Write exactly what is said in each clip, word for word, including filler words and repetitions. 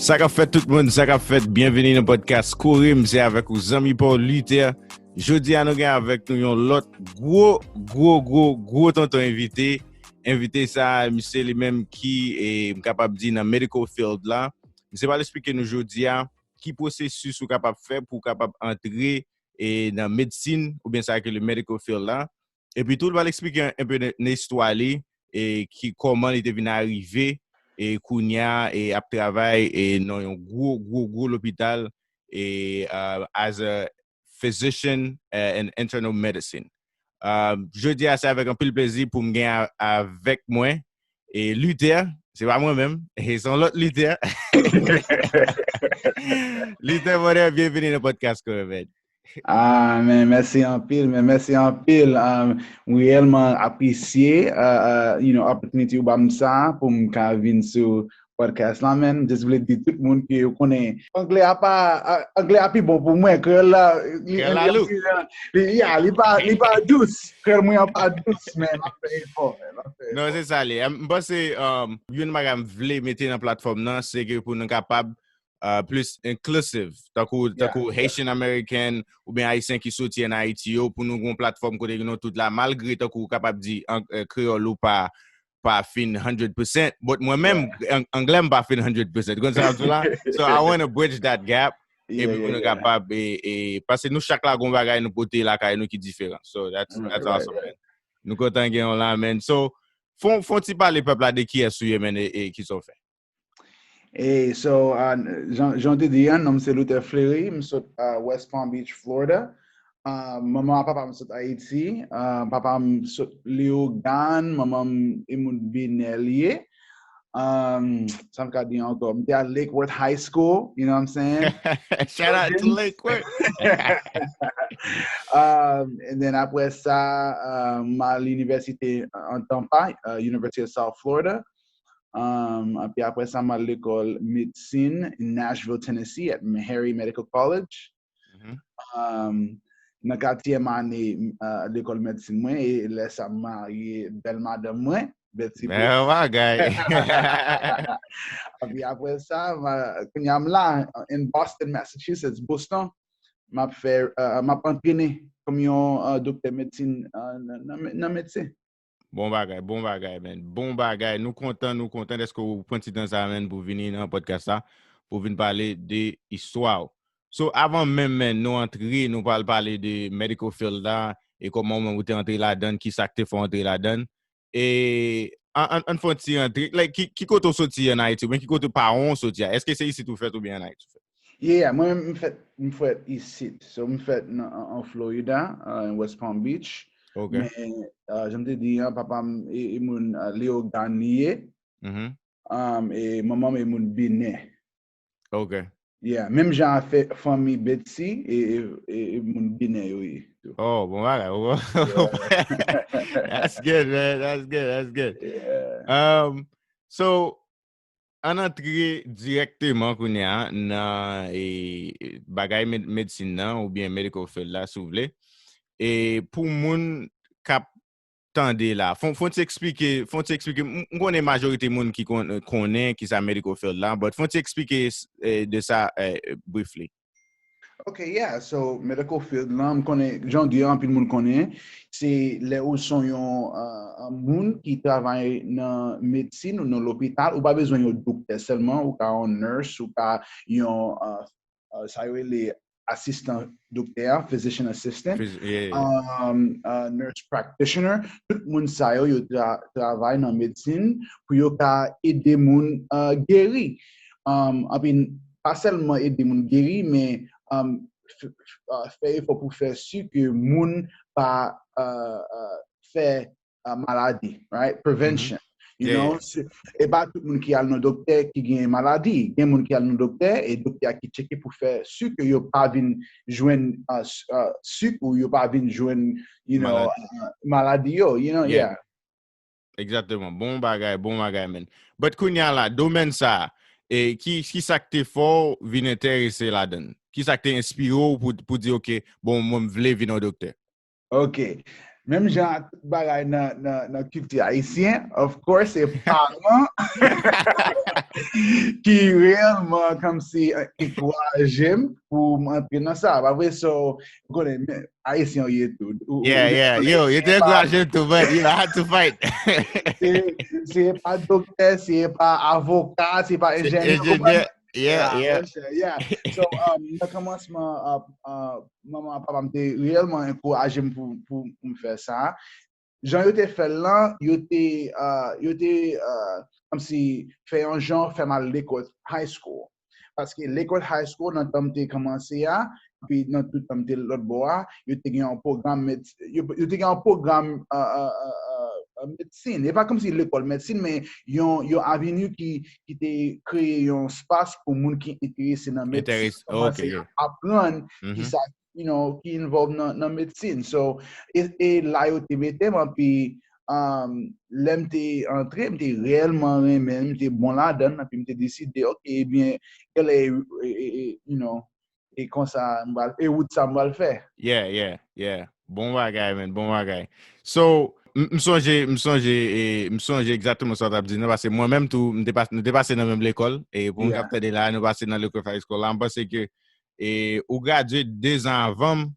Sa k ap fèt tout moun, sa k ap fèt, byenvini nan podcast Kouri, m se avèk ou zanmi pa w Luther. Jodi a nou gen avèk nou yon lòt gwo, gwo, gwo, gwo tonton envite. Envite sa, misye li menm ki, e, m kapab di nan medical field la. Misye pral eksplike nou jodi a ki pwosesis ou kapab fè pou w kapab antre, e, nan medsin oubyen sa ki le medical field la. Epi tou, l pral eksplike enpe nan istwa li, e ki, kòman li te vin arive, e kounye a, e ap travay, e nan yon gwo, gwo, gwo lopital, e, uh, as a physician, uh, in internal medicine. Uh, jodi a, se avèk anpil plezi pou m gen a-, avèk mwen, e Luther, se pa mwen menm, e se yon lòt Luther. Luther, brother, byenvini nan podcast Kouri, man. Ah, men mèsi anpil, men mèsi anpil. Um, m reyèlman apresye, uh, uh, you know, opportunity ou ba m sa pou m ka vin sou podcast la, man. Just vle di tout moun ke yo konnen anglè a pa, uh, anglè a pi bon pou mwen. Kreyòl la, li, Kreyòl la lou. Li, yeah, li pa, li pa dous. Kreyòl mwen an pa dous, men m ap fè efò, man. M ap fè Non, se sa li. M panse, um, youn bagay m vle mete nan platfòm nan, se ke pou nou kapab, uh, plis inclusive, tankou, Yeah, tankou yeah. Haitian American oubyen Ayisyen ki soti an Ayiti yo, pou nou gen yon platfòm kote nou tout la, malgre tankou ou kapab di an, eh, kreyòl ou pa, pa fin hundred percent, but mwen menm, an- anglè m pa fin hundred percent. Konn sa m di la? So I want to bridge that gap. Yeah, Epi pou yeah, nou yeah. kapab, e, e, paske nou chak la gon bagay nou pote lakay nou ki diferan. So that's, Right, that's right, awesome, right. Man. Nou kontan gen yon la, man. So, fon, fon ti pale pèp la de kiyès ou ye, man, e, e kisa w fè. E so, uh, jan, jan w te di an, non m se Luther Fleury, m sot uh, West Palm Beach, Florida. Uh, manman ak papa m sot Ayiti. Uh, papa m sot Leyogàn, manman m e moun Benè li ye. Um, sa m ka di ankò? M te al Lake Worth High School, you know what I'm saying? Shout out to Trojans. Lake Worth. Um, and then apre sa, uh, m al inivèsite an Tampa, uh, University of South Florida. Um, epi apre sa, m al lekòl medsin in Nashville, Tennessee, at Meharry Medical College. Mhm. Um, nan katriyèm ane uh, lekòl medsin mwen, e lè sa m marye bèl madanm mwen, Betsy Bèl bagay. Epi apre sa, ma- kounye a m la, in Boston, Massachusetts, Boston, m ap fè, uh, m ap antrene kòm yon uh, doktè medsin uh, nan, nan, nan medsen. Bon bagay, bon bagay, man. Bon bagay. Nou kontan, nou kontan dèske ou pran ti tan sa, man, pou vini nan podcast la, pou vin pale de istwa w. So, avan menm, man, nou antre, nou pral pale de medical field la, e kòman ou menm ou te antre ladan, ki sa k te fè w antre ladan. E an, an, an fè yon ti antre, like, ki, ki kote w soti an Ayiti, oubyen ki kote paran w soti a? Èske se isit ou fèt oubyen an Ayiti ou fèt? Yeah, mwen menm m fèt, m fèt isit. So, m fèt nan, an, an Florida, uh, in West Palm Beach. Ok. Men, uh, jan m te di an, papa m e, e moun uh, Leyogàn li ye. Mhm. Um, e manman m e moun Benè. Ok. Yeah, menm jan a fè fanmi Betsy e, e, e, e moun Benè yo ye. Tou. Oh, bon bagay. Yeah. That's good, man. That's good. That's good. Yeah. Um, so, an antre dirèkteman kounye a nan e, bagay med, medsin nan oubyen medical field la, si w vle. E pou moun k ap tande la, fon, fon ti eksplike, fon ti eksplike, m m konnen majorite moun ki kon, konnen ki sa medical field la, but fon ti eksplike eh, de sa eh, briefly. Ok, yeah, so medical field lan, m konnen, jan w di an, anpil moun konnen, se lè ou son yon uh, moun ki travay nan medsin ou nan lopital, ou pa bezwen yon doktè sèlman, ou ka yon nurse, ou ka yon, uh, uh, sa yo rele asistan doktè, physician assistant. Phys- yeah. Um, uh, nurse practitioner, tout moun sa yo, yo tra, travay nan medsin pou yo ka ede moun uh, geri. Um, anpi, pa sèlman ede moun geri, men um, f, f, uh, fè efò pou fè si ke moun pa uh, uh, fè uh, maladi, right? Prevention. You Yeah, know, yeah. Se- e pa tout moun ki al nan doktè ki gen maladi. Gen moun ki al nan doktè e doktè a ki tcheke pou fè si ke yo pa vin jwenn uh, s- uh, sik ou yo pa vin jwenn, you know, Maladi. Uh, maladi yo, you know, Yeah. Yeah. Egzakteman. Bon bagay, bon bagay, man. But kounye a la, domèn sa, e ki, ki sa k te fè w vin enterese ladan l? Ki sa k te enspire w pou, pou di, ok, bon, mwen m vle vin yon doktè? Ok. Menm jan ak tout bagay nan, nan, nan kilti ayisyen, of course, se paran ki reyèlman kòmsi ankouraje m pou m antre nan sa. Pa vre? So, ou konnen, men, ayisyen ou ye tou. Ou, ou, Yeah, yeah. Yo, yo te ankouraje m tou, but you know, I had to fight. Se, se pa doktè, se pa avoka, se pa enjenyè. Enjenyè. Yeah, yeah. Yeah. So, um, nan kòmansman, uh, uh, manman ak papa m te reyèlman ankouraje m pou, pou, pou m fè sa. Jan yo te fè l lan, yo te, uh, yo te, uh, kòmsi fè yon jan fè m al Lakewood High School. Paske Lakewood High School, nan tan m te kòmanse a, epi nan tout tan m te lòt bò a, yo te gen yon pwogram medsin, yo, yo te gen yon pwogram uh, uh, uh, uh, uh, medsin. E pa kòmsi lekòl medsin, men yon, yon aveni ki, ki te kreye yon espas pou moun ki enterese nan medsin Enterese, kòmanse ok, yeah. aprann Mhm. kisa, you know, ki involve nan, nan medsin. So, e, e la yo te mete m, epi um, lè m te antre, m te reyèlman renmen, m te bon ladan l, epi m te deside, ok, ebyen, genlè, e, e, e, you know, e konsa, m pral, e wout sa m pral fè. Yeah, yeah, yeah. Bon bagay, man, bon bagay. So, m m sonje, m sonje, e, m sonje egzakteman sa w t ap di nan, paske mwen menm tou, m te pas, nou te pase nan menm lekòl, e pou moun k Yeah. ap tande la, nou pase nan Lakewood High School la, m panse ke, e, ou gradye de zan avan m,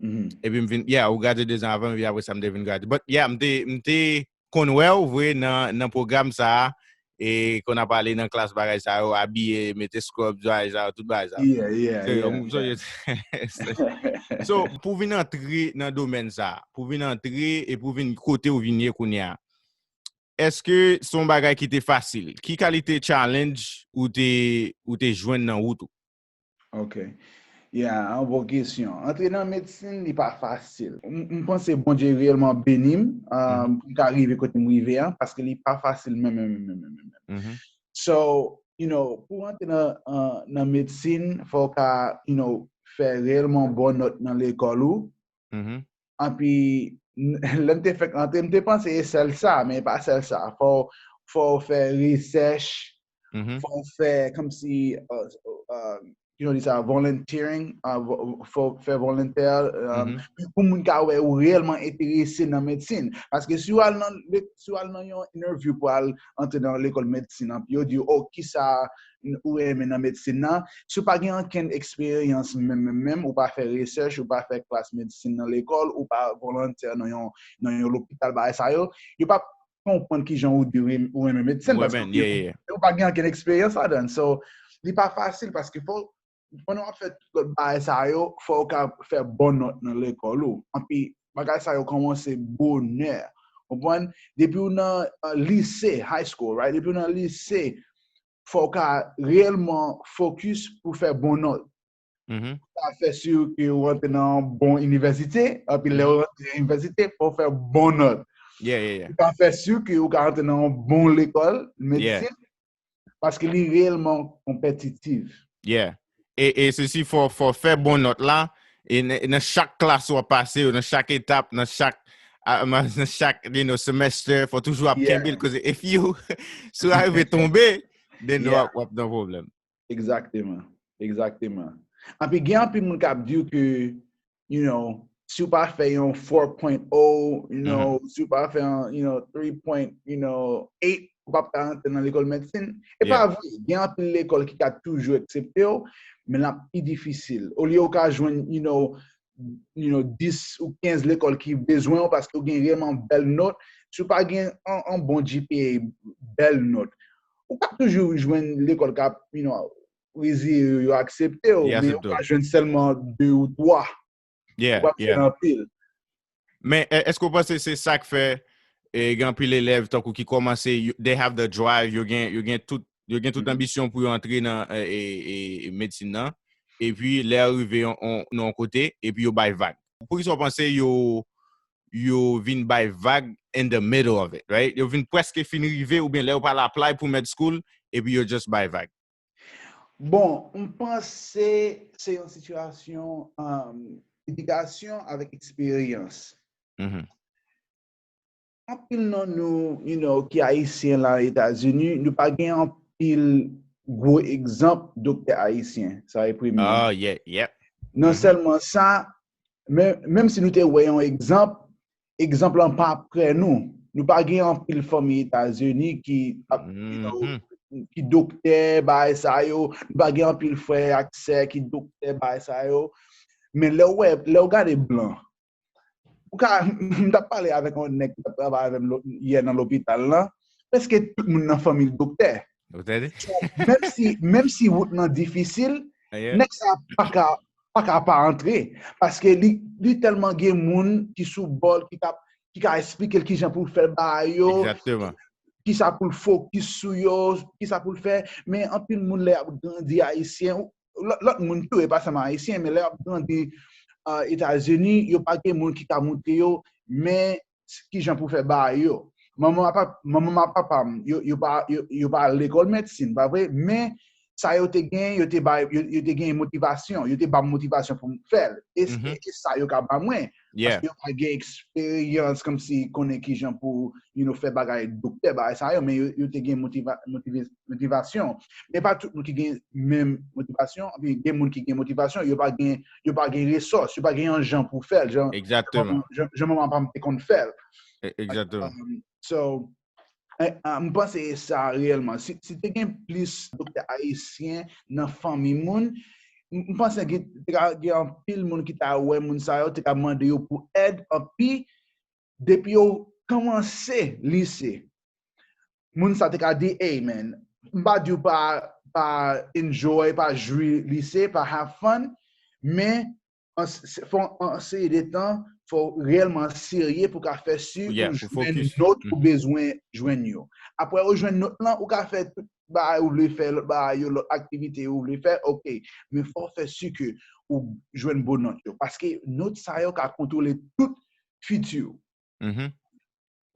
Mhm. epi m vin, yeah, ou gradye de zan avan m, epi apre sa, m te vin gradye. But, yeah, m te, m te konn wè w vre nan, nan pwogram sa a, e konn ap ale nan klas bagay sa yo, abiye, mete scrubs, bagay sa yo, tout bagay sa yo. Yeah, yeah, Se yeah, yon moun yeah. sonje. So, pou vin antre nan domèn sa, pou vin antre e pou vin kote ou vin ye kounye a, èske se yon bagay ki te fasil? Ki kalite challenge ou te, ou te jwenn nan wout ou? Ok. Yeah, yon bon kesyon. Antre nan medsin, li pa fasil. M m panse Bondye reyèlman beni m, um, pou m ka rive kote m rive an, paske li pa fasil menm, menm, menm, menm, menm, menm. Mhm. So, you know, pou w antre nan, uh, nan medsin, fò w ka, you know, fè reyèlman bon nòt nan lekòl ou. Mhm. Epi, n- lè m te fèk antre, m te panse e sèl sa, men e pa sèl sa. Fò, fò w fè research, Mhm. fò w fè kòmsi, uh, uh, you know, di sa, volunteering, uh, vo- fò w fè volontè, um, Mhm. pou moun ka wè ou reyèlman enterese nan medsin. Paske si w al nan, le- si w al nan yon interview pou al antre nan lekòl medsin, epi yo di w, oh, kisa ou renmen nan medsin nan, si w pa gen ankenn eksperyans menm, menm, menm, ou pa fè research, ou pa fè klas medsin nan lekòl, ou pa volontè nan yon, nan yon lopital, bagay sa yo, yo p ap konprann kijan ou di ou renmen medsin, Ou paske renmen, yeah, yeah. ou pa gen ankenn eksperyans ladan. So, li pa fasil paske fò, pandan w ap fè tout lòt bagay sa yo, fò w ka fè bon nòt nan lekòl ou. Epi, bagay sa yo kòmanse bonè. Konprann? Depi w nan uh, lise, high school, right? Depi w nan lise, fò w ka reyèlman focus pou fè bon nòt. Mhm. Ou ka fè si ke w rantre nan yon bon inivèsite, epi lè w rantre nan inivèsite, fò w fè bon nòt. Yeah, yeah, yeah. Ou ka fè si ke w ka rantre nan yon bon lekòl Yeah. medsin, paske li reyèlman konpetitif. Yeah. E, e se si fò, fò fè bon nòt la, e n- e nan chak klas w ap pase, ou nan chak etap, nan chak, a- ma- nan chak, you know, semester, fò toujou ap Yeah. kenbe l, koze if you, si w arive tonbe, then w Yeah. ap, w ap nan pwoblèm. Egzakteman. Egzakteman. Epi gen anpil moun k ap di w ke, you know, si w pa fè yon four point oh, you know, si w pa fè yon, you know, three point, you know, eight, ou p ap ka rantre nan lekòl medsin. E pa Yeah. vre, gen anpil lekòl ki ka toujou aksepte w, men l ap pi difisil. Olye ou ka jwenn, you know, you know, dis ou kenz lekòl ki bezwen w paske ou gen reyèlman bèl nòt. Si w pa gen an, an bon G P A, bèl nòt, ou p ap toujou jwenn lekòl k ap, you know, reziye yo, yo aksepte w, Yo men ou aksepte ka w. Jwenn sèlman de ou twa. Yeah, Ou p ap yeah. jwenn anpil. Men e- èske w panse se sa k fè e, gen anpil elèv tankou ki kòmanse, you- they have the drive, yo gen, yo gen tout, yo gen tout Mhm. anbisyon pou yo antre nan e, e, e, e medsin nan, epi lè yo rive yon, yon, nan yon kote, epi yo bay vag. Poukisa w panse yo, yo vin bay vag in the middle of it, right? Yo vin prèske fin rive, oubyen lè yo pral apply pou med school, epi yo just bay vag. Bon, m panse se yon sitiyasyon um, edikasyon avèk eksperyans. Mhm. Anpil nan nou, you know, ki ayisyen la Etazini, nou pa gen anpil gwo egzanp doktè ayisyen. Sa e premye. Oh, yeah, yeah. Non Mhm. sèlman sa, men, menm si nou te wè yon egzanp, egzanp lan pa prè nou. Nou pa gen anpil fanmi Etazini ki ap, you know, ki doktè, bagay sa yo. Nou pa gen anpil frè ak sè ki doktè, bagay sa yo. Men lè w wè, lè w gade blan, ou ka, m t ap pale avèk yon nèg ki t ap travay avè m yè nan lopital lan. Prèske tout moun nan fanmi l doktè. Menm si, menm si wout lan difisil, nèg sa pa ka pa ka pa antre. Paske li, li tèlman gen moun ki sou bò l, ki ka, ki ka eksplike l kijan pou l fè bagay yo, kisa pou l fokis sou yo, kisa pou l fè. Men anpil moun lè y ap grandi ayisyen, lòt, lòt moun tou, e pa sèlman ayisyen, men lè y ap grandi Etazini, yo pa gen moun ki ka montre yo, men kijan pou fè bagay yo. Manman m ak papa m, yo, yo pa, yo, yo pa al lekòl medsin, pa vre? Men sa yo te gen, yo te bay, yo, yo te gen motivasyon, yo te ba m motivasyon pou m fè l. E, e, e sa yo ka ba mwen. Paske yo pa gen eksperyans kòmsi konnen kijan pou, you know, fè bagay doktè, bagay sa yo, men yo, yo te gen motiva, motive, motivasyon. Men pa tout moun ki gen menm motivasyon, anpi gen moun ki gen motivasyon, yo pa gen, yo pa gen resous, yo pa gen yon jan pou fè l, jan, jan, jan manman pa m te konn fè l. So, eh, ah, m panse e sa reyèlman. Si, si te gen plis doktè ayisyen nan fanmi moun, m, m panse gen, te ka gen anpil moun ki ta wè moun sa yo, te ka mande yo pou èd, anpi depi yo kòmanse lise, moun sa te ka di, hey man, m pa di w pa, pa enjoy, pa jwi lise, pa have fun, men an, se, fò an seri de tan, fò w reyèlman serye pou w ka fè si ou jwenn nòt ou bezwen jwenn yo. Apre ou jwenn nòt lan, ou ka fè tout bagay ou vle fè, lòt bagay yo, lòt aktivite ou vle fè, oke. Men fò w fè si ke ou jwenn bon nòt yo. Paske nòt sa yo ka kontwole tout fiti w.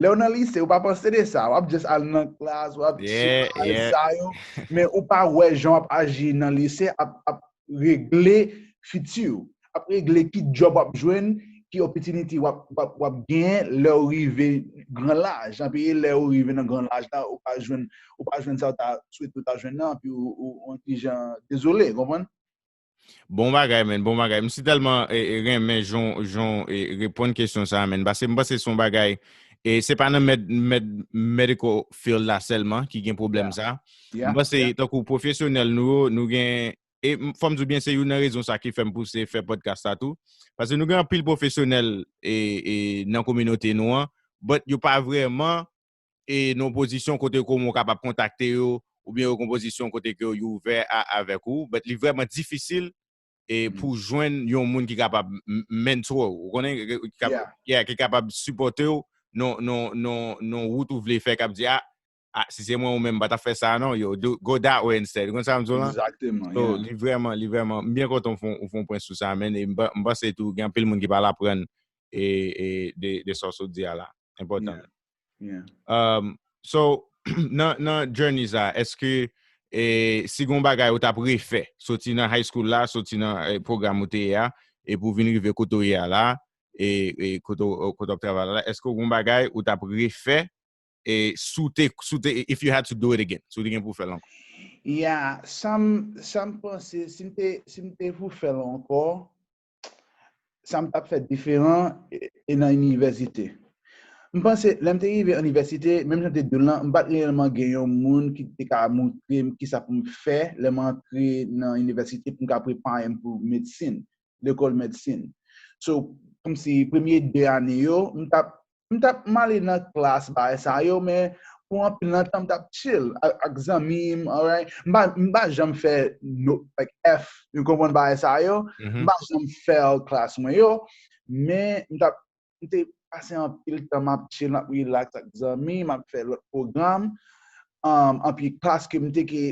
Lè w nan lise, ou pa panse de sa. W ap just al nan klas, w ap chill, bagay sa yo. Men ou pa wè jan w ap aji nan lise ap, ap regle fiti w. Ap regle ki djòb w ap jwenn, ki opportunity w ap, w ap, w ap genyen lè w rive gran laj. Anpi lè w rive nan gran laj la, ou pa jwenn, ou pa jwenn sa w ta swete w ta jwenn nan, anpi ou, ou, ou yon ti jan dezole, konprann? Bon bagay, man, bon bagay. M si tèlman, e, e, renmen jan, jan, e, reponn kesyon sa a, man. Paske m panse se yon bagay, e se pa nan med, med, medical field la sèlman ki gen pwoblèm sa. M panse, tankou pwofesyonèl nou yo, nou gen, e m, fò m di w byen, se youn nan rezon sa ki fè m pouse fè podcast sa tou. Paske nou gen anpil pwofesyonèl, e, e, nan kominote nou an, but yo pa vrèman e nan yon pozisyon kote ke w kapab kontakte yo, oubyen yo gen yon pozisyon kote ke yo ouvè a, avèk ou, but li vrèman difisil e pou jwenn yon moun ki kapab m, mentor ou, ou konnen, ki, ki kap, yeah, ki kapab sipòte w nan, nan, nan, nan wout ou vle fè, k ap di, a, a, si se mwen ou menm, m pa t ap fè sa non, yo, do, go that way instead. Ou konn sa m di w lan? Exactement, so, yeah, li vrèman, li vrèman, m byen kontan w fè, w fè yon pwen sou sa, man, e m pa, m panse tou, gen anpil moun ki pral aprann e, e de, de sa w sot di a la. Enpòtan. Yeah. Yeah. Um, so, nan, nan journey sa, èske, e, si gon bagay ou t ap refè, soti nan high school la, soti nan, e, pwogram ou te ye a, e pou vin rive kote w ye a la, e, e kote w, kote w ap travay la, èske gon bagay ou t ap refè, e, si w te, si w te, if you had to do it again, si w te gen pou fè l ankò? Yeah, sa m, sa m panse, si m te, si m te pou fè l ankò, sa m t ap fè diferan e, e nan inivèsite. M panse, lè m te rive inivèsite, menm jan m te di w lan, m pa t reyèlman gen yon moun ki te ka montre m kisa pou m fè lè m antre nan inivèsite pou m ka prepare m pou medsin, lekòl medsin. So, kòmsi premye de ane yo, m t ap, m t ap, m ale nan klas, bagay sa yo, men pou anpil nan tan, m t ap chill a, ak zanmi m, alright? M pa, m pa janm fè no, like, F, ou konprann bagay sa yo? M pa janm fail klas mwen yo, men m t ap, m te pase anpil tan, m ap chill, m ap relax ak zanmi, m ap fè lòt pwogram. Um, anpi klas ke m te ke,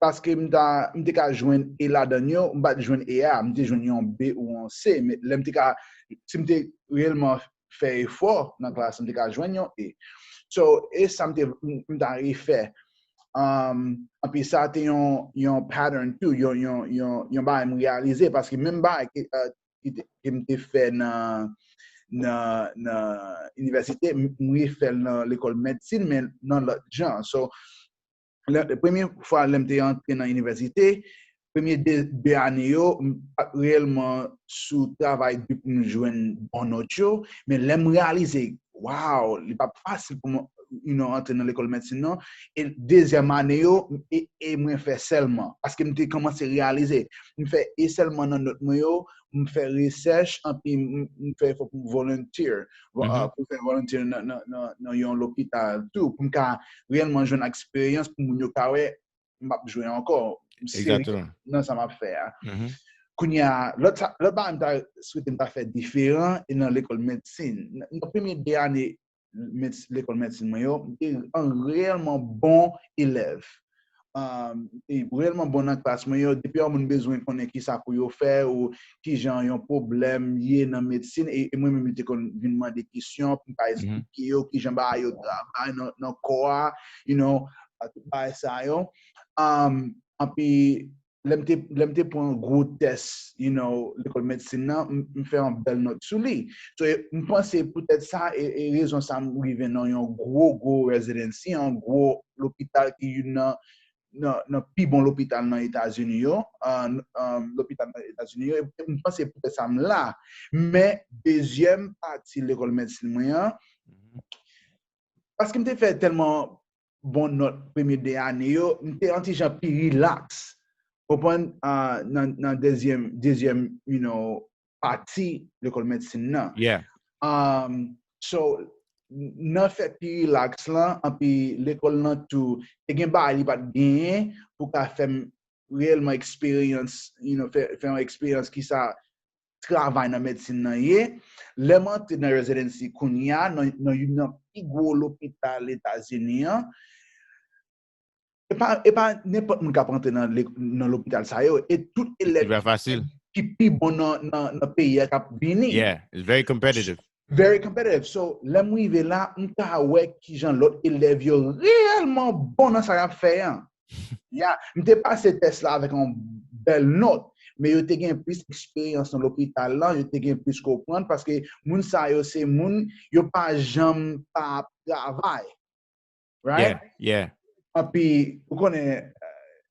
paske m ta, m te ka jwenn A ladan yo, m pa t jwenn A a, m te jwenn yon B ou yon C, men lè m te ka, si m te reyèlman fè efò nan klas, m te ka jwenn yon A. So, e sa m te, m, m ta refè. Um, anpi sa te yon, yon pattern tou, yon, yon, yon, yon bagay m reyalize, paske menm bagay ke, uh, ki te, ke m te fè nan, nan, nan inivèsite, m, m refè l nan lekòl medsin, men nan lòt jan. So, lè, premye fwa lè m te antre nan inivèsite, premye de, de ane yo, m pa t reyèlman sou travay di pou m jwenn bon nòt yo, men lè m reyalize, wow, li p ap fasil pou mwen, you know, antre nan lekòl medsin nan, e dezyèm ane yo, e, e mwen fè sèlman, paske m te kòmanse reyalize, m fè e sèlman nan nòt mwen yo, m fè rechèch, anpi m, m fè fòk m volunteer, vo- Mhm. pou fè volunteer nan, nan, nan, nan yon lopital tou, pou m ka reyèlman jwenn eksperyans, pou moun yo ka wè m ap jwe ankò, m serye Exactement. nan sa m ap fè a. Mhm. Kounye a, lòt sa- lòt bagay m ta swete m ta fè diferan e nan lekòl medsin. Nan nan premye de ane med- lekòl medsin mwen yo, m te an reyèlman bon elèv. Um, e reyèlman bon nan klas mwen yo, depi yon moun bezwen konnen ki sa pou yo fè ou ki jan yon pwoblèm ye nan medsin, e, e mwen menm yo te konn vin mande kesyon pou m ka Mhm. eksplike yo ki jan bagay yo travay nan, nan kò a, you know, a tout bagay sa yo. Um, anpi lè m te, lè m te pran gwo tès, you know, lekòl medsin nan, m, m fè yon bèl nòt sou li. So, e, m panse poutèt sa, e, e rezon sa m rive nan yon gwo, gwo residency, yon gwo lopital ki youn nan, nan, nan pi bon lopital nan Etazini yo, uh, n- um, lopital nan Etazini yo, e m panse poutèt sa m la. Men, dezyèm pati lekòl medsin mwen an, Mhm. paske m te fè tèlman bon nòt premye de ane yo, m te yon ti jan pi relax. Konprann? Ah, nan, nan dezyèm, dezyèm, you know, pati lekòl medsin nan. Yeah. Um, so, n- nan fè pi relax lan, anpi lekòl lan tou, te gen bagay li pa t genyen pou ka fè m reyèlman eksperyans, you know, fè, fè yon eksperyans ki sa travay nan medsin nan ye. Lè m antre nan residency kounye a, nan, nan youn nan pi gwo lopital Etazini an, e pa, e pa nenpòt moun k ap antre nan, le- nan lopital sa yo, e tout Li elèv pa fasil. ki pi bon nan, nan, nan peyi a k ap vini. Yeah, it's very competitive. Very competitive. So, lè m rive la, m ka wè kijan lòt elèv yo reyèlman bon nan sa y ap fè an. Yeah, m te pase tès la avèk yon bèl nòt, men yo te gen plis eksperyans nan lopital lan, yo te gen plis konprann, paske moun sa yo se moun, yo pa janm pa ap travay. Right? Yeah, yeah. Anpi, ou konnen,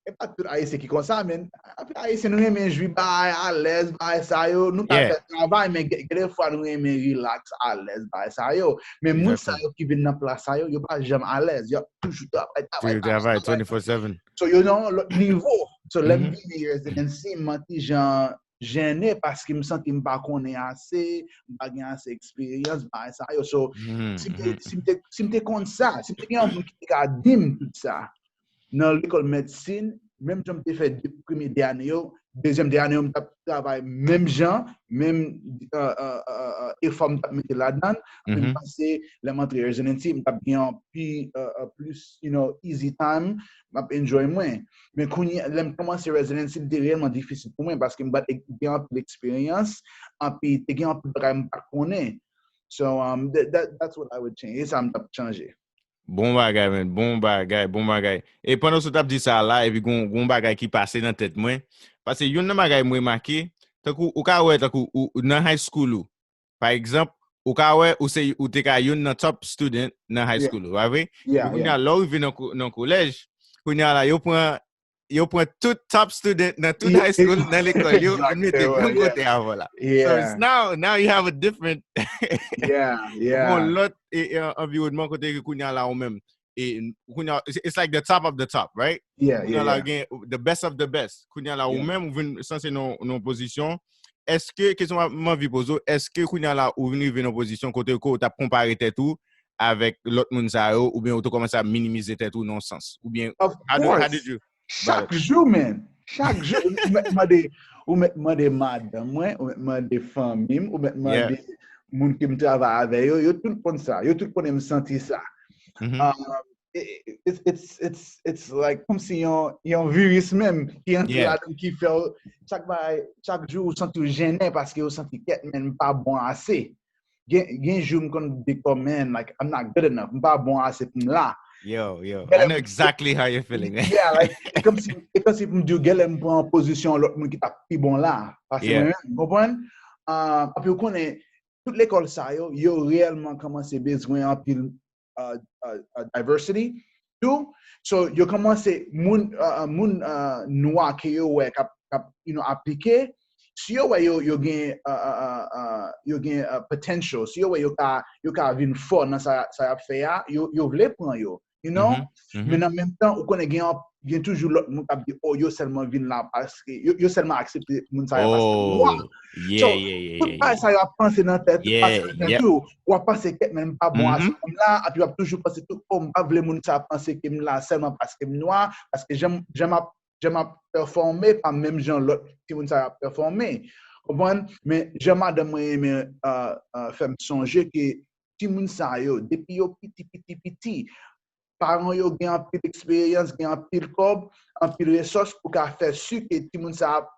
e pa tout Ayisyen ki konsa, men anpil Ayisyen nou renmen jwi bagay alèz, bagay sa yo, nou ka Yeah. fè travay, men gen gen de fwa nou renmen relax, alèz, bagay sa yo. Men moun sa Exactement. Yo ki vin nan plas sa yo, yo pa janm alèz, y ap toujou travay, travay, Toujou travay twenty-four seven. So, yo nan yon lòt nivo. So, lè m Mhm. vini residency, m an ti jan jennen paske m santi m pa konnen ase, m pa gen ase eksperyans, bagay sa yo. So, Mhm, si m te, mhm. si m te, si m te konn sa, si m te gen yon moun ki te ka di m tout sa, nan lekòl medsin, menm jan m te fè de, premye de ane yo, dezyèm de ane yo, m t ap travay menm jan, menm uh, uh, uh, uh, efò m t ap mete ladan, anpi m Mhm. panse lè m antre residency, m t ap gen yon pi, uh, uh, plis, you know, easy time, m ap enjoy mwen. Men kounye, lè m kòmanse residency, li te reyèlman difisil pou mwen, paske m pa t gen anpil eksperyans, anpi te gen anpil bagay m pa t konnen. So, um, that, that, that's what I would change. E sa m t ap chanje. Bon bagay, man. Bon bagay, bon bagay. E pandan w sot ap di sa la, epi gon, gon bagay ki pase nan tèt mwen. Paske youn nan bagay mwen remake, tankou, ou ka wè, tankou, ou, ou nan high school ou. Pa egzanp, ou ka wè, ou se, ou te ka youn nan top student nan high Yeah. school ou, pa vre? Yeah, Epi kounye yeah. a, lè w rive nan, ko- nan kolèj, kounye a la, yo pran, yo pran tout top student nan tout Yeah, high school, nan lekòl yo, yo mete exactement, yon yeah. kote avè w la. So, Yeah. it's now, now you have a different, Yeah, yeah. yon lòt e, e, anviwònman kote ke kounye a la ou menm. E kounye a, it's, it's like the top of the top, right? Yeah, Kounye yeah, a la yeah. gen the best of the best. Kounye a la ou Yeah. menm ou vin sanse nan nan pozisyon. Èske, kesyon m ap- m anvi poze w, èske kounye a la ou vin rive nan pozisyon kote ke ou t ap konpare tèt ou avèk lòt moun sa yo, oubyen ou te kòmanse ap minimize tèt ou nan yon sans? Oubyen, Of how do, how course. Did you? Chak jou, man. Chak jou. Ou mèt mande, ou mèt mande madanm mwen, ou mèt mande fanmi m, ou mèt mande moun ke m travay avè yo, yo tout konn sa. Yo tout konnen m santi sa. Mhm. Um, it- it's, it's, it's, it's like, kòmsi yon, yon viris menm ki antre Yeah. ladan ki fè w, chak bagay, chak jou ou santi w jennen paske ou santi kèt, men m pa bon ase. Gen, gen jou m konn dekò, man, like, I'm not good enough. M pa bon ase pou m la. Yo, yo. Gèlè I know exactly how you're feeling, man. Yeah, like, e kòmsi, e kòmsi pou m di w, gèlè m pran pozisyon lòt moun ki t ap pi bon la. Pase Yeah. mwen menm, konprann? Uh, anpi ou konnen, tout lekòl sa yo, yo reyèlman kòmanse bezwen anpil uh, uh, uh, diversity tou. So, yo kòmanse, moun, uh, uh, moun uh, nwa ke yo wè k ap k ap, you know, aplike, si yo wè yo, yo gen, uh, uh, uh, uh, yo gen uh, potential, si yo wè yo ka, yo ka vin fò nan sa, sa y ap fè a, yo, yo vle pran yo, you know? Men nan menm tan, ou konnen gen, gen toujou lòt moun k ap di, oh, yo sèlman vin la paske, yo, yo sèlman aksepte moun sa yo paske yo nwa. So, tout bagay sa yo ap panse nan tèt yo, paske tou, w ap panse kèt men m pa bon ase pou m la, epi w ap toujou panse tou, oh, m pa vle moun sa panse ke m la sèlman paske m nwa, paske jan m ap jan m ap pèfòme pa menm jan lòt timoun sa yo ap pèfòme. Konprann? Men jan madanm mwen renmen uh, uh, fè m sonje ke timoun sa yo, depi yo piti, piti, piti, paran yo gen anpil eksperyans, gen anpil kòb, anpil resòs pou ka fè si ke timoun sa ap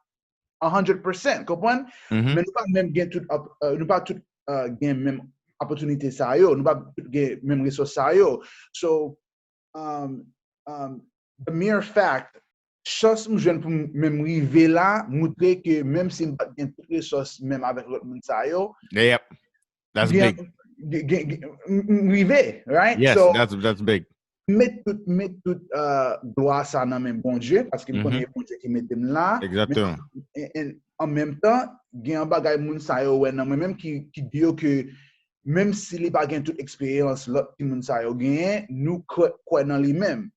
one hundred percent, konprann? Men nou pa menm gen tout, uh, nou pa tout uh, gen menm opòtinite sa yo, nou pa tout gen menm resòs sa yo. So, um, um, the mere fact, chans m jwenn pou m menm rive la, moutre ke menm si m pa t gen tout resòs menm avèk lòt moun sa yo, Yep. That's big. m rive, right? Yes, So, that's that's big. Met tout, met tout uh, glwa sa nan men Bondye, paske m konnen Bondye ki mete m la. Exactement. En menm tan, gen yon bagay moun sa yo wè nan mwen menm ki, ki di yo ke menm si li pa gen tout eksperyans lòt timoun sa yo genyen, nou kwè, kwè nan li menm.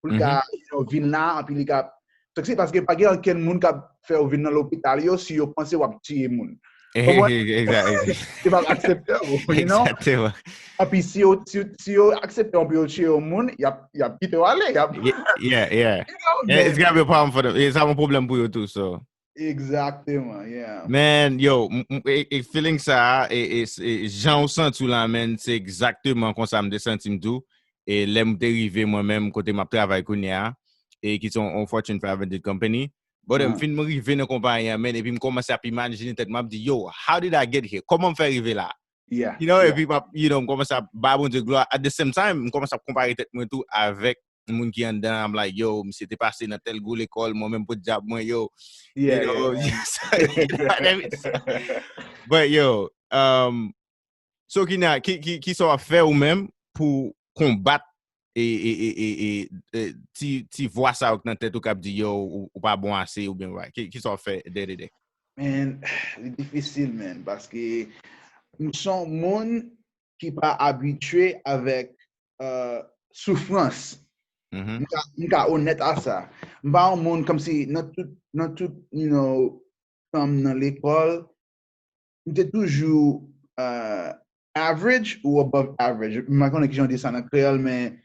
Pou li ka you know, vin la, epi li ka. Sèk se paske pa gen ankenn moun k ap fè yo vin nan lopital yo si yo panse w ap tiye moun. Konprann? Exactly. Yo p ap aksepte w, you know? Exactement. Epi si yo, si, si yo aksepte w pou yo tiye yon moun, y ap, y ap kite w ale. Y ap, Yeah, yeah. you know, Yeah, it's men- gonna be a problem for them. E sa yon pwoblèm pou yo tou, so. Exactement, yeah. Man, yo, m- m- e, e feeling sa, e, e, e jan ou santi w la, man, se egzakteman konsa m te santi m tou. E lè m te rive mwen menm kote m ap travay kounye a, e ki se yon Fortune five hundred company. Brother, m fin mwen rive nan konpayi an, man, epi m kòmanse ap imajine tèt mwen, ap di, yo, how did I get here? Kòman m fè rive la? Yeah. You know, yeah. Epi m ap, you know, m kòmanse ap ba Bondye glwa. At the same time, m kòmanse ap konpare tèt mwen tou avèk moun ki anndan. I'm like, yo, misye te pase nan tèl gwo lekòl, mwen menm pou dyab mwen, yo. Yeah, You know, yeah, yeah. you know what I mean? So, but yo, um, so ki, na, ki, ki, ki sa w ap fè ou menm pou konbat e, e, e, e, e, e ti, ti vwa sa yo k nan tèt ou k ap di yo ou, ou pa bon ase oubyen wè. Ki, ki sa w ap fè day to day? Man, li difisil, man, paske m se yon moun ki pa abitye avèk uh, soufrans. Mhm. M ka, m ka onèt a sa. M pa yon moun kòmsi nan tout, nan tout, you know, tan m nan lekòl, m te toujou uh, average ou above average. M pa konnen kijan yo di sa nan kreyòl, men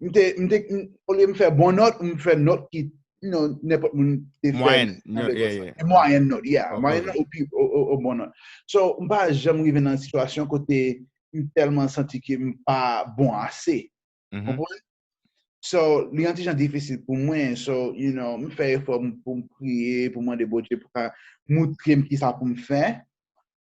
m te, m te, m- olye m fè bon nòt, m fè nòt ki, you know, nenpòt moun te fè. Mwayèn, nan yeah, lekòl yeah, sa. Yeah. E mwayèn nòt, yeah. Oh, Mwayèn ok. Nòt ou pi, o, o, o bon nòt. So, m pa janm rive nan sitiyasyon kote m tèlman santi ke m pa bon ase. Mhm. Konprann? So, li yon ti jan difisil pou mwen. So, you know, m fè efò m- pou m priye, pou m mande Bondye pou ka moutre m ki sa pou m fè.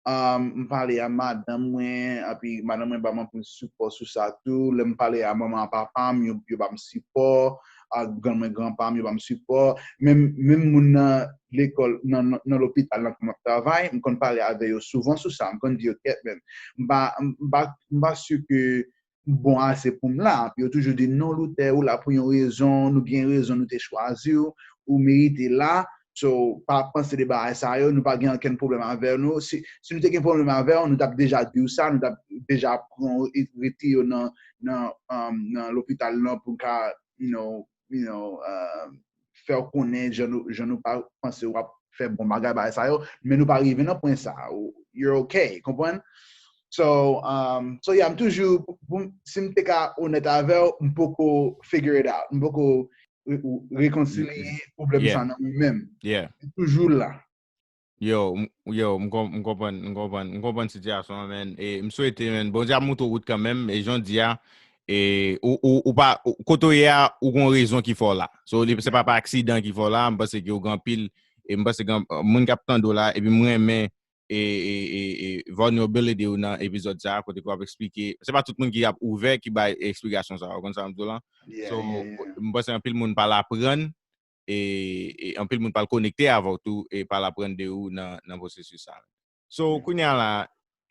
Um, m pale a madanm mwen, epi madanm mwen ba m anpil sipò sou sa tou. Lè m pale a manman a papa m, yo, yo ba m sipò. A grann mwen, granpa m, yo ba m sipò. Menm, menm moun nan lekòl, nan, nan, nan lopital nan kote m ap travay, m konn pale avè yo souvan sou sa. M konn di yo, kèt, men, m pa, m pa, m pa si ke bon ase pou m la. Epi yo toujou di, non, Luther, ou la pou yon rezon, nou gen rezon, nou te chwazi w, ou merite la. So, pa panse de bagay sa yo, nou pa gen ankenn pwoblèm avè nou. Si, si nou te gen pwoblèm avè w, nou t ap deja di w sa, nou t ap deja pran w e retire w nan, nan, um, nan lopital lan pou ka, you know, you know, uh, fè w konnen jan nou, jan nou pa panse w ap fè bon bagay, bagay sa yo, men nou pa rive nan pwen sa. Ou- You're okay, konprann? So, um, so yeah, m toujou, pou- pou- si m te ka onèt avè w, m poko figure it out. M poko re- ou- rekonsilye pwoblèm Yeah. Sa nan mwen menm. Yeah. M toujou la. Yo, m- yo, m kon- m konprann, m konprann, m konprann sitiyasyon an, man. E m swete, man, Bondye ap montre w wout kanmenm, e jan w di a, e ou, ou, ou pa, ou- kote w ye a, ou gon rezon ki fè w la. So, li- se pa pa aksidan ki fè w la, m panse ke ou gen anpil, e m panse gen moun k ap tande w la, epi m renmen e, e, e, e vulnerability ou nan epizòd sa, kote ke w ap eksplike. Se pa tout moun ki ap ouvè, ki bay eksplikasyon sa, ou konn sa m di w la? Yeah, So, yeah, yeah. M panse anpil moun pral aprann, e, e anpil moun pral konekte avè w tou, e pral aprann de ou nan, nan pwosesis sa. So, kounye a la,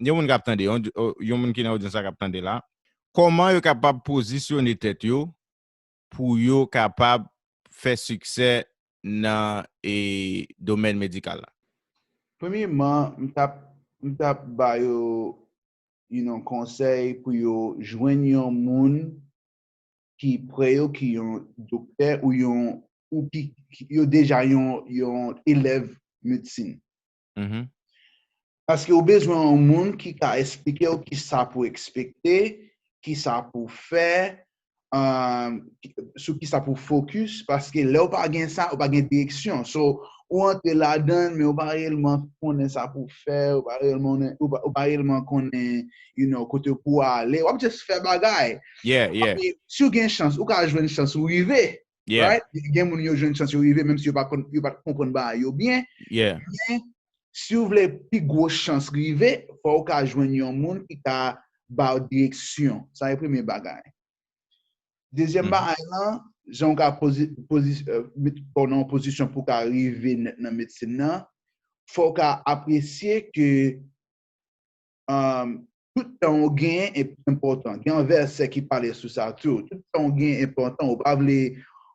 yon moun k ap tande, yon, yon moun ki nan odyans la k ap tande la, kòman yo kapab pozisyone tèt yo pou yo kapab fè siksè nan e, domèn medikal la? Premyeman, m t ap m t ap ba yo you know, konsèy pou yo jwenn yon moun ki prè yo, ki yon doktè ou yon ou ki ki- yo deja yon yon elèv medsin. Mhm. Paske ou bezwen yon moun ki ka eksplike w ki sa pou ekspekte, ki sa pou fè, um, sou ki sa pou focus, paske lè ou pa gen sa, ou pa gen direksyon. So, ou antre ladan, men ou pa reyèlman konnen sa pou fè, ou pa reyèlman ou pa, ou pa reyèlman konnen, you know, kote pou ale. W ap just fè bagay. Yeah, yeah. Si w gen chans, ou ka jwenn chans ou rive. Yeah. Right? Gen moun yo jwenn chans yo rive, menm si yo pa konn yo pa konprann bagay yo byen. Yeah. Men si w vle pi gwo chans rive, fò w ka jwenn yon moun ki ka ba w direksyon. Sa e premye bagay. Dezyèm Mhm. bagay lan, jan w ka pozi, pozi, euh, met kò w nan yon pozisyon pou w ka rive nèt nan medsin nan, fò w ka apresye ke um, tout tan w genyen enpòtan. Gen yon vèsè ki pale sou sa tou. Tout tan w genyen enpòtan. Ou pa vle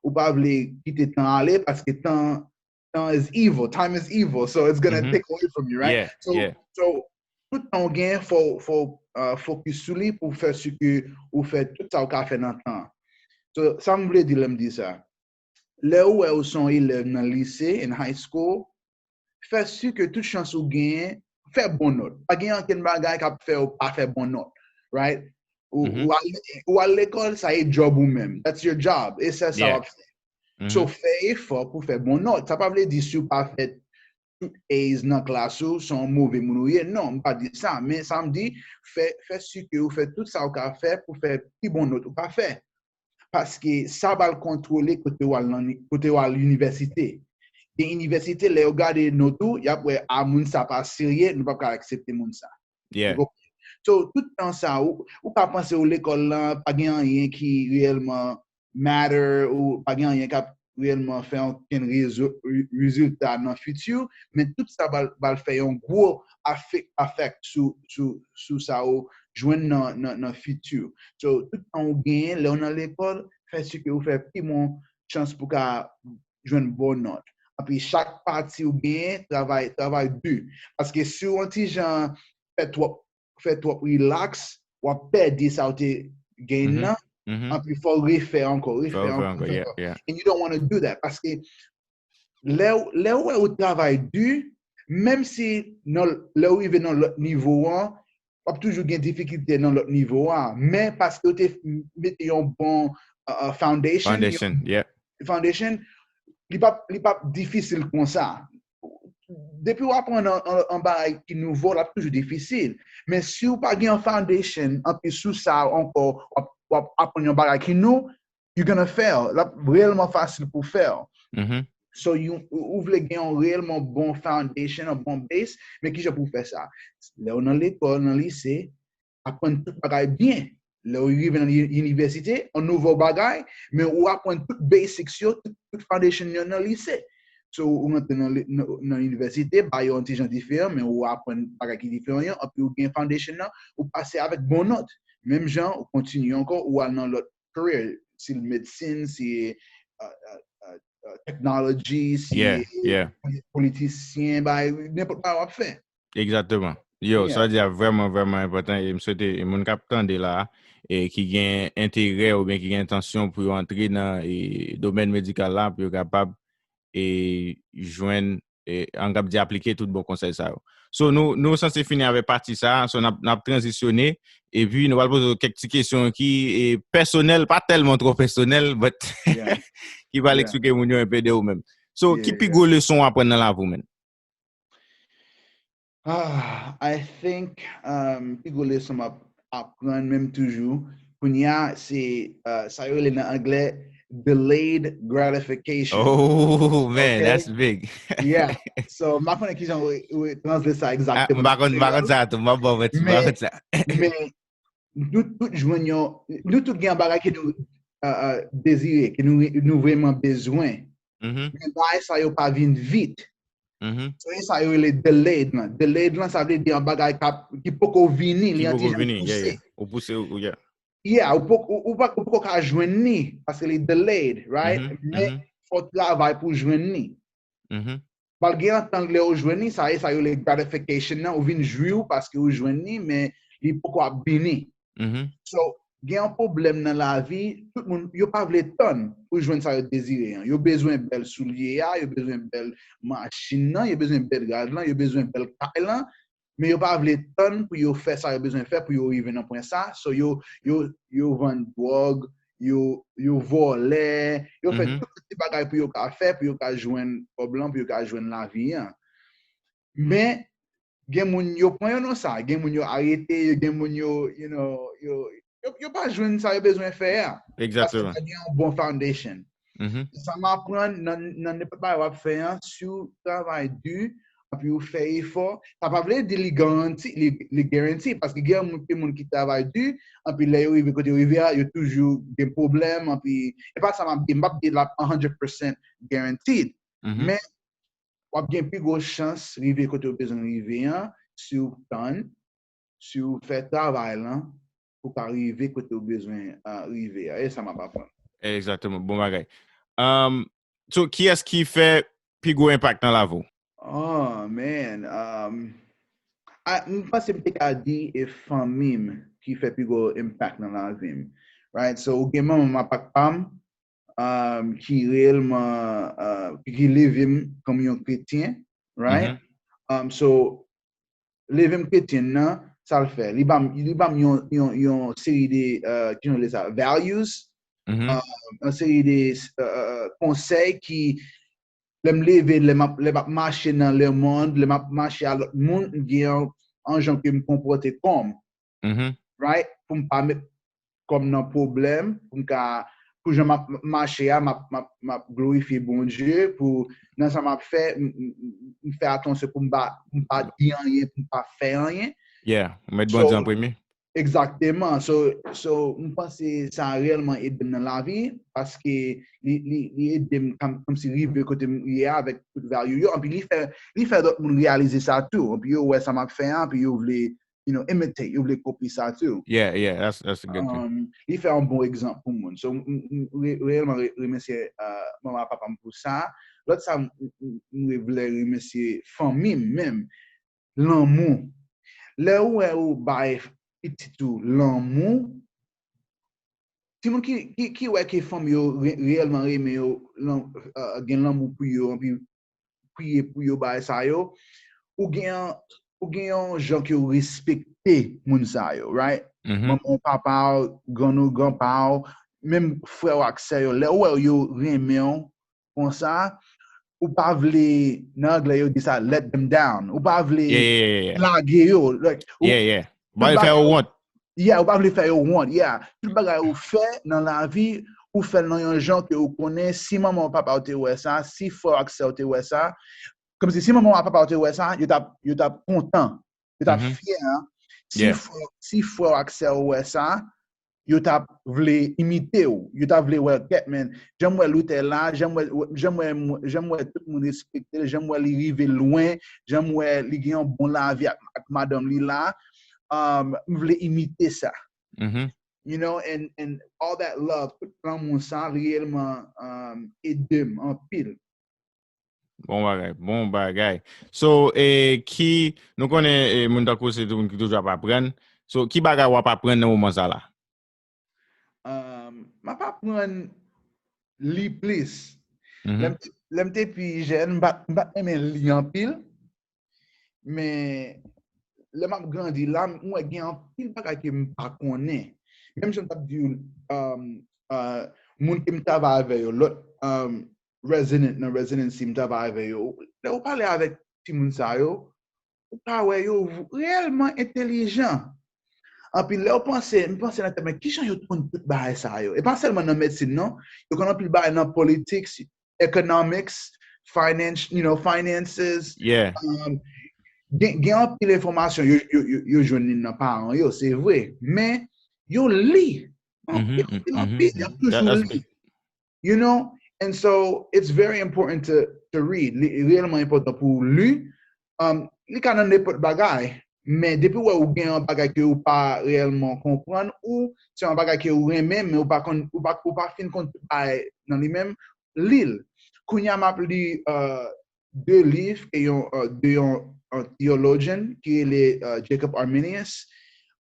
ou pa vle kite tan ale paske tan tan is evil. Time is evil. So it's gonna Mhm. take away from you, right? Yeah, So, yeah. so tout tan w genyen fò fò uh, focus sou li pou fè si ke ou fè tout sa w ka fè nan tan. So sa m vle di lè m di sa. Lè ou wè ou se yon elèv nan lise, in high school, fè si ke tout chans ou genyen, fè bon nòt. Pa gen ankenn bagay k ap fè ou pa fè bon nòt, right? Ou, Mhm. ou, al, ou al lekòl, sa e job ou menm. That's your job. E se sa Yeah. w ap fè. So, Mhm. fè efò pou fè bon nòt. Sa pa vle di si w pa fè tout A's nan klas ou, se yon move moun ou ye. Non, m pa di sa. Men sa m di, fè, fè si ke ou fè tout sa ou ka fè pou fè pi bon nòt ou ka fè. Paske sa pral kontwole kote w al nan kote w al inivèsite. Gen inivèsite, lè yo gade nòt ou, y ap wè a moun sa pa serye, nou p ap ka aksepte moun sa. Yeah. Ou konprann? So, tout tan sa, ou, ou ka panse ou lekòl lan, pa gen anyen ki reyèlman matter, ou pa gen anyen k ap reyèlman fè ankenn rezo- re- rezilta nan fiti, men tout sa pral pral fè yon gwo afek, afek sou, sou, sou sa ou jwenn nan, nan, nan fiti. So, tout tan ou genyen, lè ou nan lekòl, fè si ke ou fè pi bon chans pou ka jwenn bon nòt. Epi chak pati ou genyen, travay, travay di. Paske si w yon ti jan fè twòp, fè twòp relax, w ap pèdi sa ou te genyen Mhm. nan, Mhm. epi fò refè ankò, refè Fò refè ankò, ankò, refè yeah, ankò. Yeah. And you don't want to do that, paske lè w- lè w wè ou travay di, menm si nan, lè w rive nan lòt nivo an, w ap toujou gen difikilte nan lòt nivo a, men paske ou te mete yon bon uh, uh, foundation, Foundation, yeah. foundation, li p ap, li p ap difisil konsa. Depi w aprann an, an, an bagay ki nouvo, l ap toujou difisil. Men si w pa gen yon foundation, anpi sou sa ankò, w ap, w ap aprann yon bagay ki nou, you're gonna fail. L ap reyèlman fasil pou fail. Mhm. So, you, ou ou vle gen yon reyèlman bon foundation, yon bon base, men kijan pou w fè sa? Lè w nan lekòl, nan lise, aprann tout bagay byen. Lè w rive nan li- inivèsite, yon nouvo bagay, men ou aprann tout basics yo, tout, tout foundation yo nan lise. So, ou rantre nan, li- nan, nan inivèsite, bagay yo yon ti jan diferan, men ou aprann bagay ki diferan yo, anpi ou gen foundation nan, ou pase avèk bon nòt. Menm jan, ou kontinye ankò, ou al nan lòt career, si l medsin, si uh, uh, uh, uh, technology, si Yeah, yeah. politisyen, bay, nenpòt bagay w ap fè. Egzakteman. Yo, Yeah. sa w di a vrèman, vrèman enpòtan. E m swete e moun k ap tande la, e ki gen enterè oubyen ki gen entansyon pou yo antre nan e, domèn medikal la, pou yo kapab e, jwenn, e, an k ap di aplike tout bon konsèy sa yo. So, nou, nou sanse fini avèk pati sa, so n ap, n ap tranzisyone, epi nou pral poze w kèk ti kesyon ki e, pèsonèl, pa tèlman twò pèsonèl, but Yeah. ki pral Yeah. eksplike moun yo enpe de ou menm. So, Yeah, ki pi yeah. gwo leson w aprann nan lavi w, man? Ah, I think um, pi gwo leson m ap aprann menm toujou kounye a se uh, sa yo rele nan anglè delayed gratification. Oh, man, Okay. That's big. Yeah. So, m pa konnen kijan ou ou translate sa Ah, egzakteman. M pa konn, m pa konn sa tou, m ap ba w manti, m pa Men- konn sa. Men nou tout jwenn yon, nou tout gen yon bagay ke nou uh, uh, dezire, ke nou, nou vrèman bezwen. Mhm, Men bagay sa yo pa vin vit. mhm. So, e sa yo rele delayed lan. Delayed lan, sa vle di yon bagay k ap- ki poko vini, li Ki an poko ti jan vini, yeah, pouse. Yeah. Ou pouse, ou, yeah. Yeah, ou poko ou, ou pa- ou poko ka jwenn li, paske li delayed, right? Mhm, Men mhm. fò w travay pou w jwenn li. Mhm. Pral gen yon tan lè ou jwenn li, sa e sa yo le gratification nan, ou vin jwi w paske ou jwenn li, men li poko ap vini. Mhm. So, gen yon pwoblèm nan lavi, tout moun, yo pa vle tann pou jwenn sa yo dezire an. Yo bezwen bèl soulye a, yo bezwen bèl machin nan, yo bezwen bèl gaz lan, yo bezwen bèl kay lan, men yo pa vle tann pou yo fè sa yo bezwen fè pou yo rive nan pwen sa. So, yo, yo, yo vann dwòg, yo, yo vòlè, yo fè Mhm. tout ti bagay pou yo ka fè, pou yo ka jwenn kòb lan, pou yo ka jwenn lavi an. Men, gen moun yo pran yo nan sa, gen moun yo arete, yo gen moun yo, you know, yo, yo, yo pa jwenn sa yo bezwen fè a. Paske Egzakteman. Pa gen yon bon foundation. Mhm. Sa m aprann nan, nan nenpòt bagay w ap fè an, si w travay di, anpi w fè efò, sa pa vle di li garanti, li, li garanti, paske gen moun, gen moun ki travay di, anpi lè yo rive kote yo rive a, yo toujou gen pwoblèm, anpi, e pa sa m ap di, m p ap di l ap one hundred percent guaranteed, Mhm. men w ap gen pi gwo chans rive kote w bezwen rive an, si w tann, si w fè travay lan, pou w ka rive kote w bezwen ah, rive a. E sa m ap aprann. Egzakteman, bon bagay. Um, so, kiyès ki fè pi gwo enpak nan lavi w? Oh, man. Um, a, m panse m te ka di e fanmi m ki fè pi gwo enpak nan lavi m. Right? So, ou gen manman m ak papa m, um, ki reyèlman, uh, ki leve m kòm yon kretyen. Right? Mhm. Um, so, leve m kretyen nan, sa l fè? Li ba m, li ba m yon, yon, yon seri de, uh, ki nou rele sa, values, Mhm. uh, yon seri de uh, konsèy ki, lè m leve, lè m ap, lè m ap mache nan lemonn, lè m ap mache a lòt moun, m gen yon, yon jan ke m konpòte kò m. Mhm. Right? Pou m pa met kò m nan pwoblèm, pou m ka, pou jan m ap mache a, m ap, m ap, m ap glorifye Bondye, pou nan sa m ap fè, m, m, m, m fè atansyon pou m pa, pou m pa di anyen, pou m pa fè anyen. Yeah, ou met So, Bondye an premye. Egzakteman. So, so, m panse sa reyèlman ede m nan lavi, paske li, li, li ede m kòm, kòmsi rive kote m ye a avèk tout value yo. Anpi li fè, li fè lòt moun reyalize sa tou. Anpi yo wè sa m ap fè a, anpi yo vle, you know, imitate, yo vle kopye sa tou. Yeah, yeah, that's, that's a good thing. Um, li fè yon bon egzanp pou moun. So, m, m, m re, reyèlman re, remèsye uh, manman papa m pou sa. Lòt sa, m, m, m vle remèsye fanmi m menm. Lanmou. Lè ou wè ou bay pitit ou lanmou, timoun ki, ki, ki wè ke fanmi yo re, reyèlman renmen yo, lan, uh, gen lanmou pou yo, anpi priye pou yo, bagay sa yo, ou gen, ou gen yon jan ke ou respekte moun sa yo, right? Mhm. Manman w, papa w, grann ou, granpa w, menm frè w ak sè yo, lè ou wè yo renmen w konsa, ou pa vle, nan anglè yo di sa, let them down. Ou pa vle Yeah, yeah, yeah, yeah. Lage yo. Like, ou, Yeah, yeah. Ba yo fè yo wont. Yeah, ou pa vle fè yo wont, yeah. Tout bagay ou fè nan lavi, ou fè l nan yon jan ke ou konnen, si manman w papa w te wè sa, si frè w ak sè w te wè sa, kòmsi si manman w ak papa w te wè sa, yo t ap, yo t ap kontan, yo t ap Mhm. fyè, hein. Si Yeah. frè, si frè w ak sè w wè sa, yo t ap vle imite w, yo t ap vle wè kèt, men, jan m wè Luther la, jan m wè, jan m wè, jan m wè tout moun respekte l, jan m wè li rive lwen, jan m wè li gen yon bon lavi ak, ak madanm li la, um, m vle imite sa. Mhm. You know, and, and all that love, tout lanmou sa, reyèlman um, ede m anpil. Bon bagay, bon bagay. So, e, ki, nou konnen e, moun tankou se moun ki toujou ap aprann. So, ki bagay w ap aprann nan moman sa la? Um, m ap aprann li plis. Mhm. Lè m te, lè m te pi jèn, m pa, m pa t renmen li anpil. Men, lè m ap grandi la, m wè gen anpil bagay ke m pa konnen. Menm jan m t ap di w, um, uh, moun ke m travay avè yo, lòt um, resident, nan residency, m travay avè yo. Lè ou pale avèk timoun sa yo, ou ka wè yo reyèlman entelijan. Anpi lè ou panse, m panse nan tèt mwen, kijan yo konn tout bagay sa yo? E pa sèlman nan medsin, non. Yo konn anpil bagay nan politics, economics, finance, you know, finances. Yeah. Um, gen, gen anpil enfòmasyon yo, yo, yo, yo jwenn li nan paran yo, se vre. Men, yo li. Mhm, Yo li mhm, anpil, mhm. yo That- toujou that's li. big. You know? And so, it's very important to, to read. Li reyèlman enpòtan pou w li. Um, li ka nan nenpòt bagay, men depi w wè ou gen yon bagay ke ou pa reyèlman konprann, ou se yon bagay ke ou renmen, men ou pa konn, ou pa, ou pa fin konn tout bagay nan li menm, li l. Kounye a m ap li uh, de liv ke yon, uh, de yon uh, theologian ki rele uh, Jacob Arminius.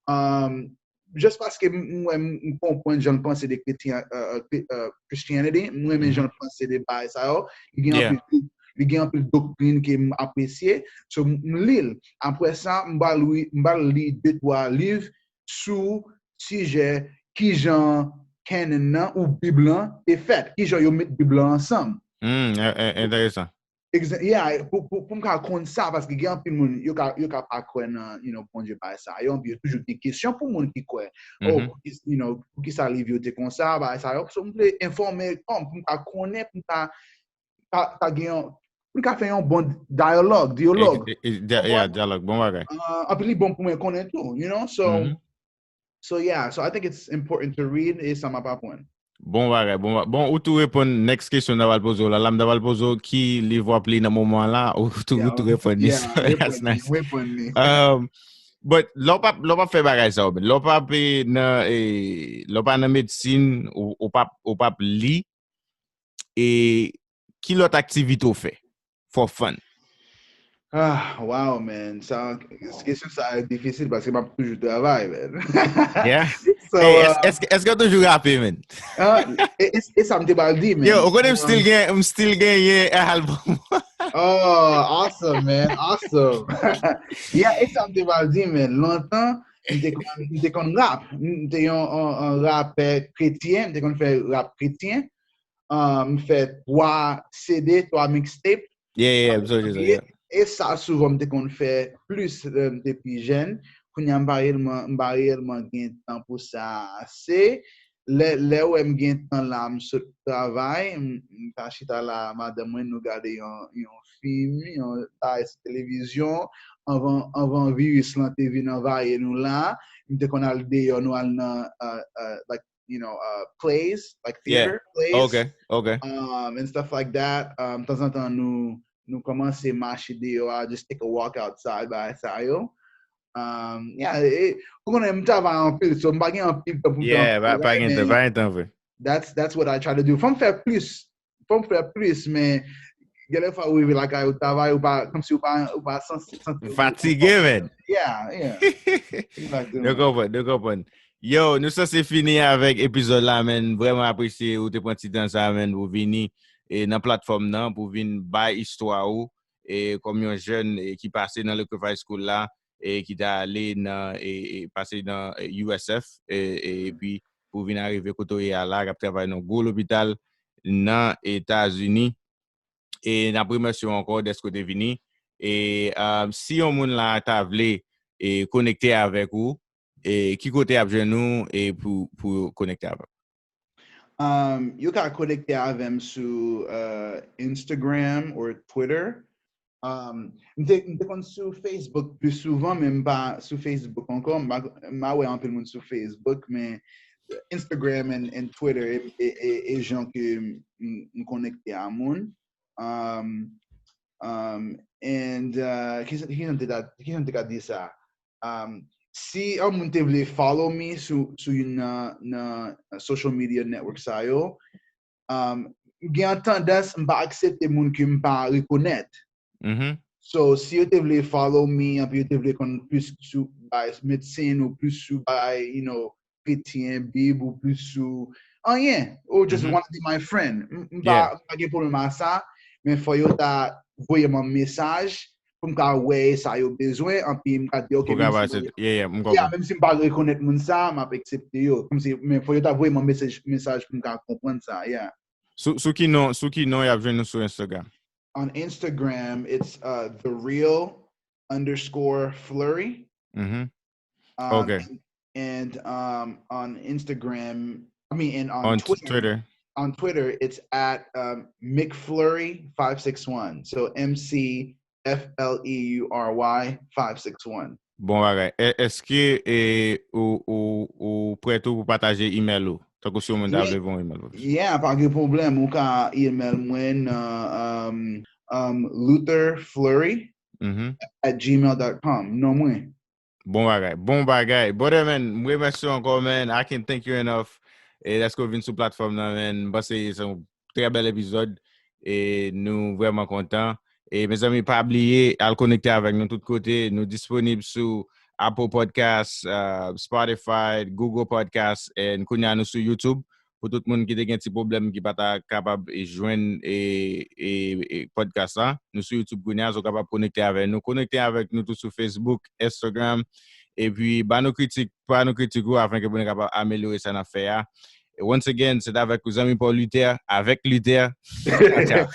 Um, just paske m wè m konprann jan l panse de Christianity, m renmen jan l panse de bagay sa yo. Li gen anpil li gen anpil doktrin ke m apresye. So m li l. Apre sa, m ba l li de twa liv sou sijè kijan canon nan ou Bib lan te fèt, kijan yo met Bib lan ansanm. Hmm, enteresan. Yeah, pou, pou, pou m ka konn sa, paske gen anpil moun, yo ka, yo ka pa kwè nan, you know, Bondye bagay sa yo, anpi yo toujou gen kesyon pou moun ki kwè. Oh, pou ki, you know, pou ki sa liv yo te konsa, bagay sa yo. So, m vle enfòme kòm, pou m ka konnen, pou m ka, ka, ka gen yon, pou m ka fè yon bon dialogue, dialogue. Yeah, dialogue, bon bagay. Uh, anpi li bon pou mwen konnen tou, you know, so, mm -hmm. So yeah, so I think it's important to read e sa m ap aprann. Bon bagay, bon bagay. Bon, ou tou reponn next kesyon m ta pral poze w la. La m ta pral poze w ki liv w ap li nan moman la, ou tou ou tou reponn li. So that's nice. Um, but lè w p ap lè w p ap fè bagay sa yo, lè w p ap nan lè w pa nan medsin, ou p ap ou p ap li, e ki lòt aktivite w fè for fun? Ah, wow, man. Sa, kesyon sa a difisil paske m ap toujou travay, man. Yeah. So, hey, uh, èske w toujou rape, man? Uh, e, e, e sa m te pral di, man. Yo, ou konnen m still gen, m still genyen album. Oh, awesome, man. Awesome. Yeah, e sa m te pral di, man. Lontan, m te konn, m te konn rap. M te yon, yon, yon rapè kretyen, m te konn fè rap kretyen. Uh, m fè twa C D, twa mixtape. Yeah, yeah, yeah. E sa souvan m te konn fè plis lè m te pi jèn. Kounye a m pa reyèlman m pa reyèlman gen tan pou sa ase. Lè lè w wè m gen tan la, m sot travay, m ta chita la madanm mwen, nou gade yon yon fim, yon bagay sou televizyon. Anvan anvan viris lan te vin anvayi nou la, m te konn al deyò, nou al nan uh, uh, like you know, uh, plays, like theater yeah. plays, okay, okay. Um, and stuff like that. Um, tanzantan nou nou kòmanse mache deyò a, just take a walk outside by sa yo. Um, yeah, e, ou konnen m travay anpil, so m pa gen anpil tan pou m fè yeah, pa gen tan, pa gen tan vre. That's that's what I try to do. Fò m fè plis, fò m fè plis, men gen lè fwa ou rive lakay ou travay, ou pa kòmsi ou pa ou pa sanse santi fatige, man. Yeah, yeah. Nou konprann, nou konprann. Yo, nou sanse fini avèk epizòd la, man. Vrèman apresye ou te pran ti tan sa, man, pou vini e nan platfòm nan, pou vin bay istwa ou e kòm yon jèn e ki pase nan Lac High School la e ki ta ale nan e, e pase nan e, U S F e, e epi pou vin arive kote w ye a la, k ap travay nan gwo lopital nan Etazini. E n ap remèsye w ankò dèske w te vini. E uh, si yon moun la ta vle e konekte avèk ou, e ki kote y ap jwenn ou e pou pou yo konekte avè w? Um, yo ka konekte avè m sou uh, Instagram or Twitter. Um, m te m te konn sou Facebook pli souvan, men m pa sou Facebook ankò. M pa m pa wè anpil moun sou Facebook, men Instagram and, and Twitter e, e, e, e jan ke m, m konekte a moun. Um, um, and uh, ki jan m te ka di sa? Um, si yon moun te vle follow me sou, sou youn nan, nan social media network sa yo, um, gen yon tandans m pa aksepte moun ke m pa rekonèt. Mm -hmm. So, si yo te vle follow me, anpi yo te vle konn plis sou bay medsin ou plis sou bay, you know, kretyen, Bib ou plis sou anyen, ou just mm -hmm. want to be my friend. M pa gen pwoblèm a sa, men fò yo ta voye m yon mesaj pou m ka wè sa yo bezwen, anpi m ka di, ok, menm si m pa rekonèt moun sa, m ap aksepte yo. Kòmsi, men fò yo ta voye m yon mesaj, mesaj pou m ka konprann sa, yeah. Sou, sou ki non, sou ki non y ap jwenn nou sou Instagram? On Instagram, it's uh, the real underscore fleury. Mm -hmm. Um, okay. And, and um, on Instagram, I mean, and on, on Twitter, Twitter, on Twitter, it's at um, McFleury five six one. So M C F L E U R Y five six one. Bon bagay. Èske e, ou, ou, ou prè tou pou pataje email ou? Tankou si yon moun ta vle voye yon email pou. Yeah, pa gen pwoblèm. Ou ka email mwen nan um, um, Luther Fleury mm -hmm. at gmail dot com. Non mwen. Bon bagay, bon bagay. Brother, man, m remèsye w ankò, man. I can't thank you enough. E dèske w vin sou platfòm nan, man. M panse se yon trè bèl epizòd. E nou vrèman kontan. E mezanmi, pa bliye, al konekte avèk nou tout kote. Nou disponib sou Apple Podcast, uh, Spotify, Google Podcast, and kounye a nou sou YouTube. Pou tout moun ki te gen ti pwoblèm ki pa ta kapab jwenn e, e, e podcast la, nou sou YouTube kounye a, so kapab konekte avèk nou. Konekte avèk nou tou sou Facebook, Instagram, epi ba nou kritik, ba nou kritik ou afin ke pou nou kapab amelyore sa n ap fè a. E once again, se t avèk ou zanmi Paul Luther, avèk Luther. Ciao.